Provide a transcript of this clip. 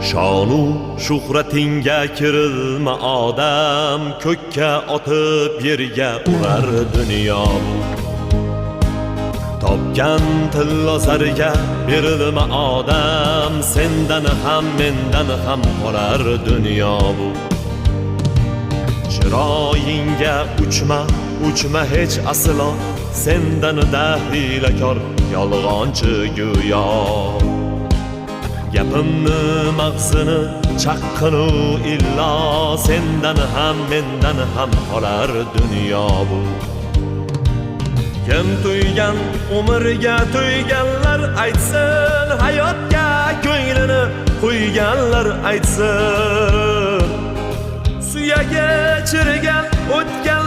Shonu shuhratingga kirilma odam, ko'kka otib yerga urar dunyo bu. Topgan tillo zarga berilma odam, sendan ham mendan ham qolar dunyo bu. Chiroyingga uchma, uchma hech aslo, sendan da hiylakor yolg'onchi go'yo. Gapimni mag'zini chaqqinu illo, sendan ham mendan ham qolar dunyo bu. Kim to'ygan umrga to'yganlar aytsin, hayotga ko'nglini qo'yganlar aytsin. Suyagi chirigan o'tgan